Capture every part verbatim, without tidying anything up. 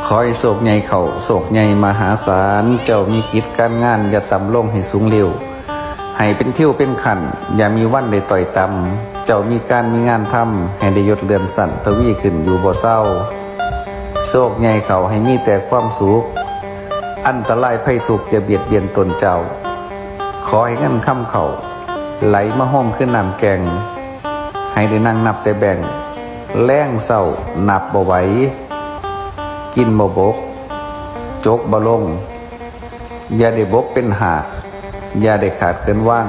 ขอให้โชคใหญ่เข้า โชคใหญ่มหาศาล เจ้ามีกิจการงานอย่าต่ำลงให้สูงเร็ว ให้เป็นทิวเป็นขั้น อย่ามีวันได้ต่อยต่ำ เจ้ามีการมีงานทำ ให้ได้ยศเลื่อนชั้นทวีขึ้นอยู่บ่เซา โชคใหญ่เข้าให้มีแต่ความสุข อันตรายภัยทุกข์อย่าเบียดเบียนตนเจ้า ขอให้เงินคำเข้า ไหลมาโฮมคือน้ำแก่ง ให้ได้นั่งนับแต่แบงก์ แลงเช้านับบ่ไหว กินบ่บก จกบ่ลง อย่าได้บกเป็นหาก อย่าได้ขาดเขินว่าง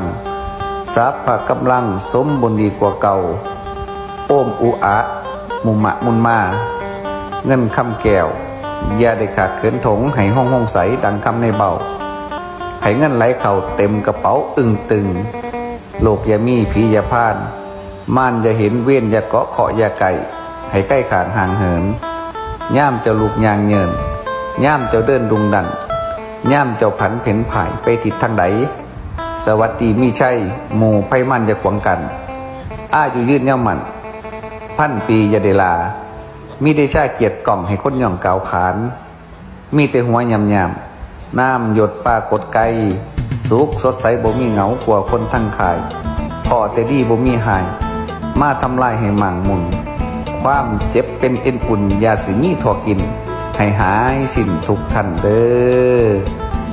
สรรพกำลังสมบูรณ์ดีกว่าเก่า โอมอุอะ มุมะมุนมา เงินคำแก้ว อย่าได้ขาดเขินถง ให้ห้องห้องใสดังคำในเบ้า ให้เงินไหลเข้าเต็มกระเป๋าอึ่งตึง โลกอย่ามีผีอย่าพาน ม่านอย่าเห็น เวรอย่าเกาะ เคราะห์อย่าไก่ ให้ใกล้ขางห่างเหิน ย่ามเจ้าลุกย่างเยิน ย่ามเจ้าเดินดุงดัน ย่ามเจ้าผันเผนผายไปทิศทางใด สวัสดีมีชัย หมู่ไพมันอย่าขวางกัน อายุยืนยาวมัน พันปีอย่าได้ลา มีเดชาเกียรติก้องให้คนย่องกล่าวขาน มีแต่หัวยำยำ น้ำหยดปรากฏไกล สุขสดใสบ่มีเหงากว่าคนทั้งขาย พอแต่ดีบ่มีหาย มาทำลายให้หมั่งหมุน ความเจ็บเป็นเอ็นอุ่น อย่าสิมีทอกิน ให้หายสิ้นทุกท่านเด้อ